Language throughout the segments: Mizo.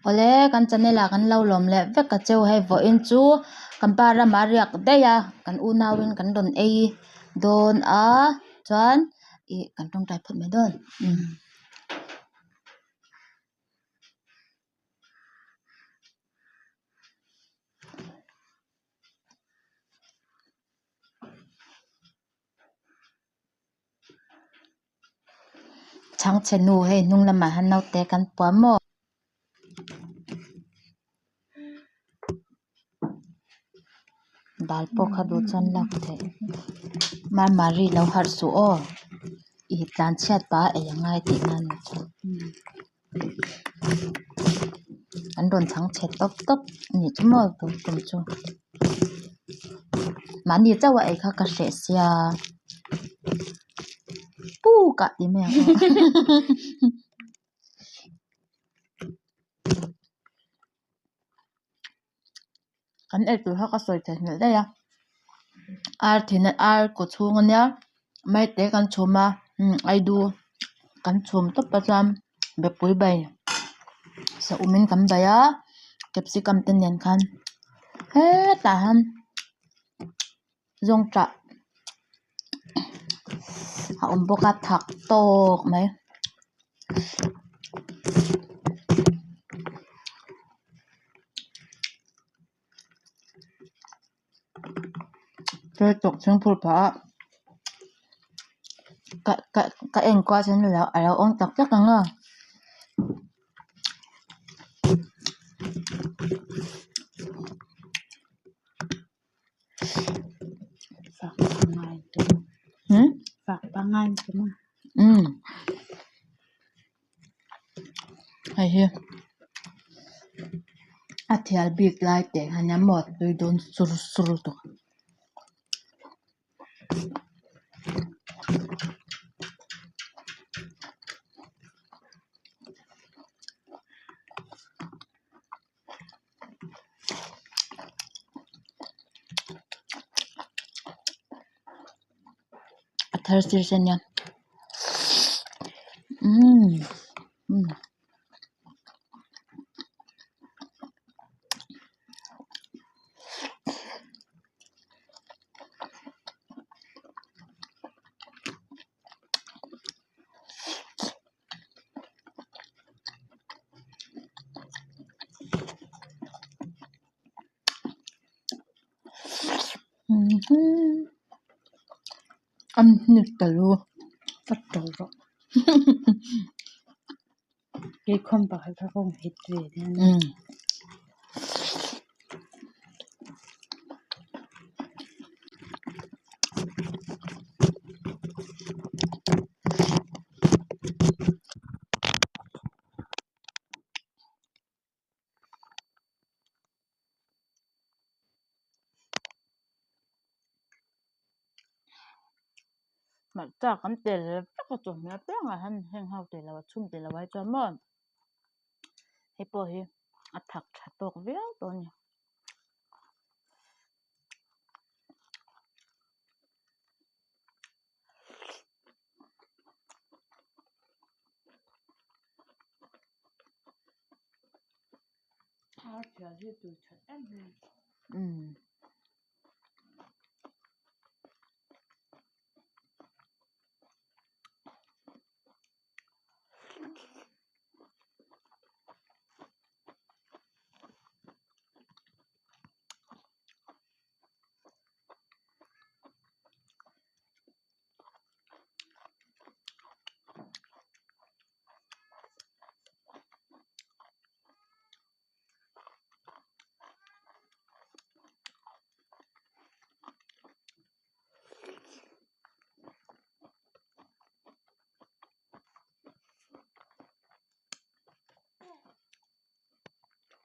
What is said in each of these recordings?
Awle kan channel ah kan lo lawm leh vek a cheu hei vawiin chu kan pa ramah a riak daih a kan unau in kan rawn ei dawn a chuan ih kan tawngtai phawt mai dawn umm. Chhangchhe nu hei hnung lamah hian naute kan pua maw. Dal pawh kha duh chuan lak theih Marmari lo harh suh aw i tlan chhiat pah a ei a ngai tih nan chu an rawn chhangchhe tawp tawp a nih chu maw tun tum chu mahni chauh a ei kha ka hreh sia puk ah ti mai ang aw. Kan ei tur kha ka sawi thei hnelh daih a ar thin ar kaw chhung ania maite kan chhum a aidu kan chhum tawp a chuan bepui bai saum in kan bai a capsicum te nen khan hetah hian zawngṭah a awm bawk a thak tawk mai. Phah a ka ka ka en kual chuan a lo awm tak tak ang a. Umm hei hi a thial bik lai teh khan nia maw tui dawn sur sur lutuk. A thar sir se nia umm umm. An hnek ta lo a to rawh umm. Hmarcha kan tel vek a chawhmeh apiangah hian heng ho tih loh a chhum tih loh ai chuan maw hei pawh hi a thak tha tawk viau tawh a ni. Umm.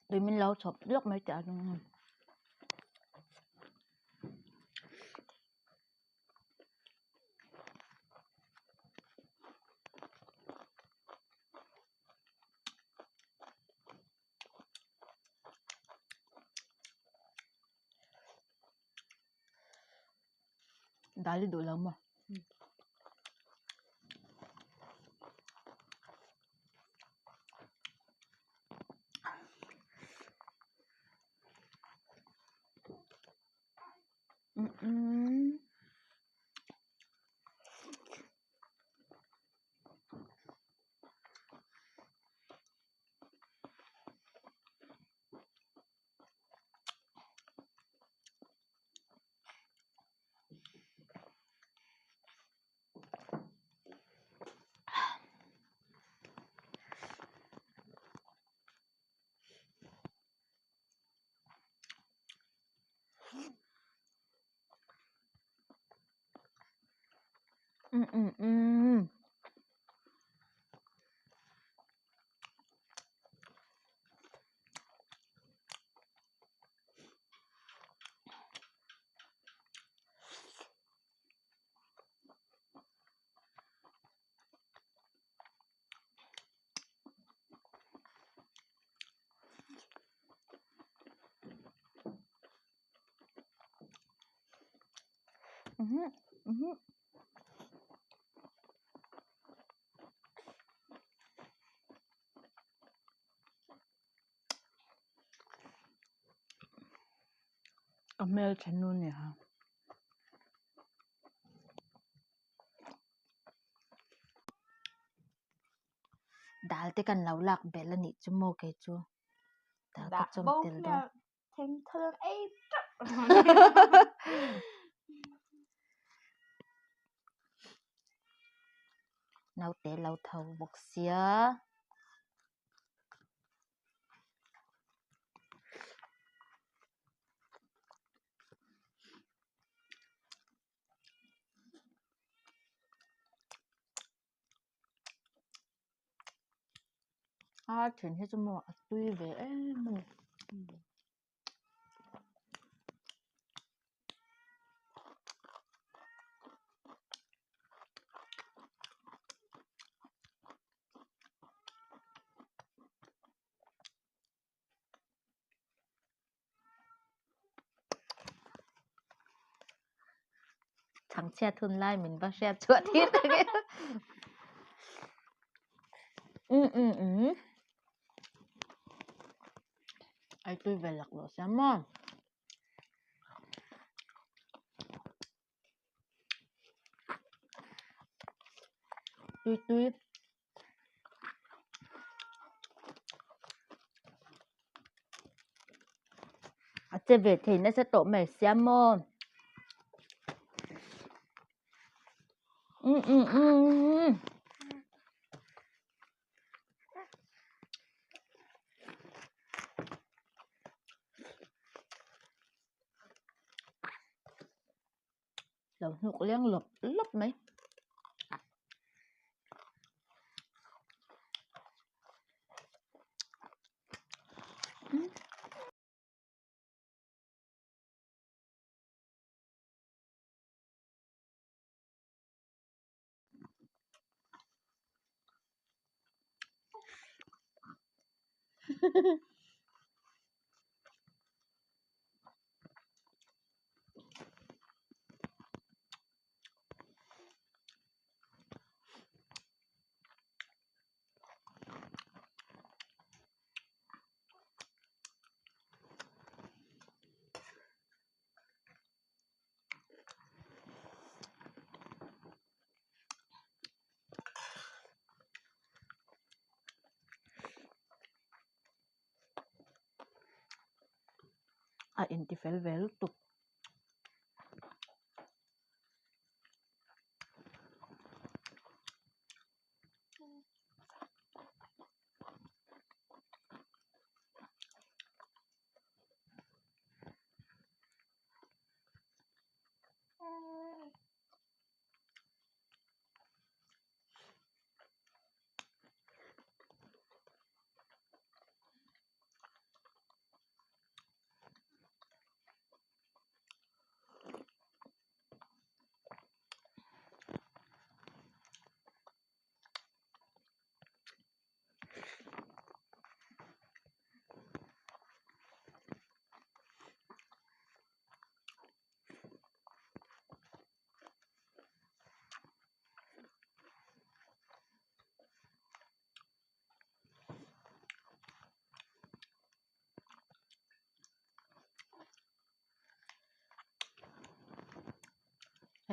Tui min lo chhawp lawk mai teh a Dal i duh lo maw? Umm. Ka hmeltha nu nia. Dal te kan lo lak belh a nih chu maw kei chu dal ka chawm tel dawn. Naute lo tho bawk sia. A then hi chu maw a tui ve em a ni. Chhangchhiat hun lai min va hriat chhuah tir tak em. Ai tui ve lak loh sia maw. Tui tui. A che ve thei nasa tawh mai sia maw. Lo hnuk leng lawp lawp mai. A intifel ve lutuk.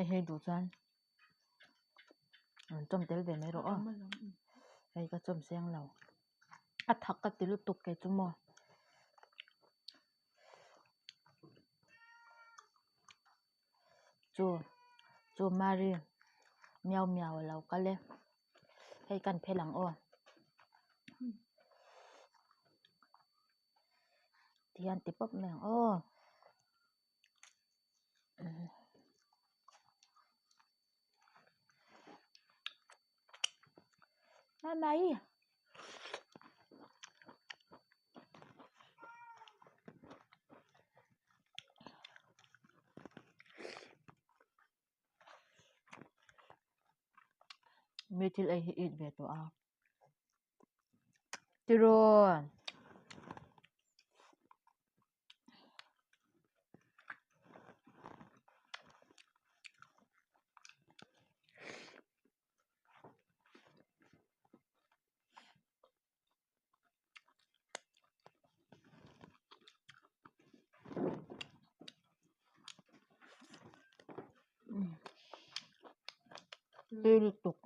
Hei hei duh chuan rawn chawm tel ve mai rawh aw. Hei ka chawm seng lo. A thak ka ti lutuk kei chu maw. Chu chu Mary miau miau a lo kal e. Hei kan phel ang aw. Tihian ti pawp mai ang aw. Mai mi thil ei hi it ve tawh a tiraw. Tui lutuk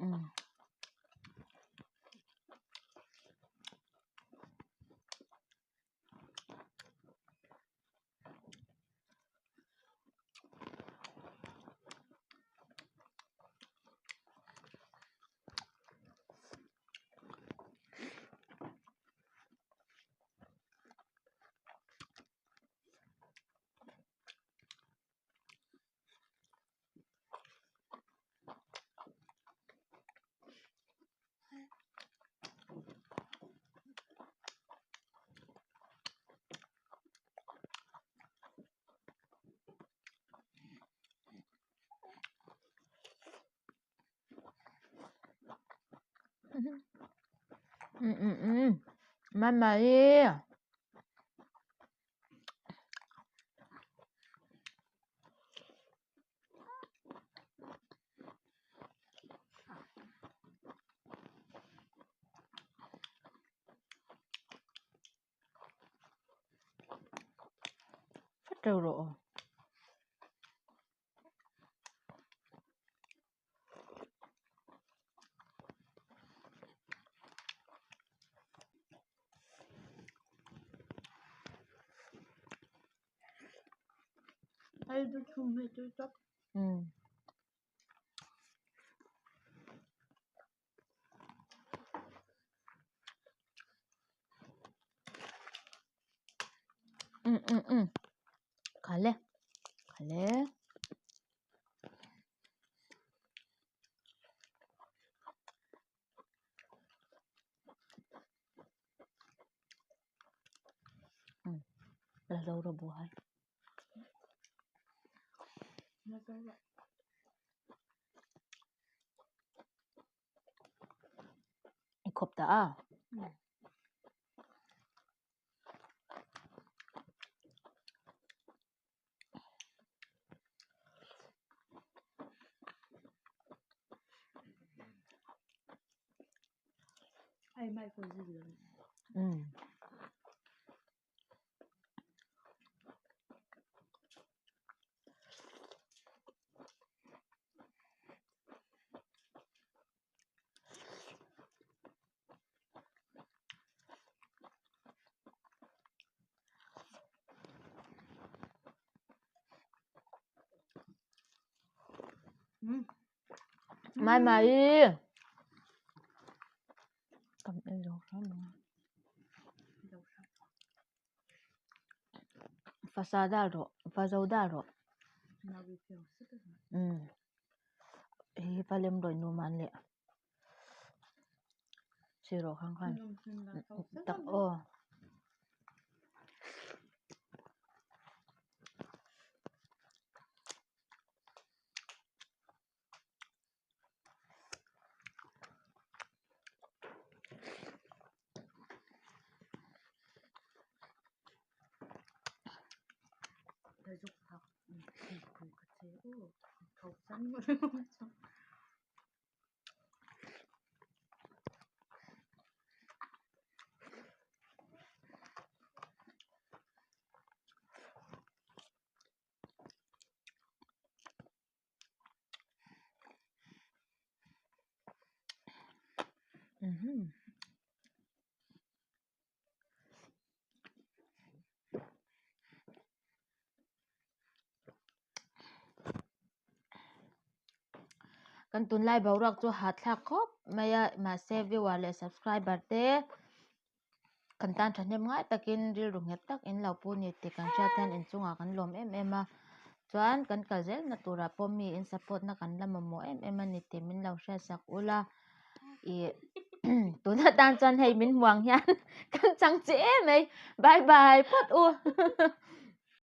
Mai mai. Phát rêu rộ. Khale khale. La zo rawh buai. I khawp ta a. Mai mai. Kan ei lo hram ang. Fasa dal rawh, fazo dal rawh. Hei hi falem rawi nu man leh siro khang khan tak aw. Kan tunlai boruak chu hahthlak khawp mai a mahse viewer leh subscriber te kan tan thahnem ngai takin rilru nghet tak in lo pu ni tih kan hriat hian inchungah kan lawm em em a chuan kan kal zelna turah pawh mi in support na kan la mamawh em em a ni tih min lo hriatsak ula ih tun atan chuan hei min hmuang hian kan chang che em mai bye bye phawt u.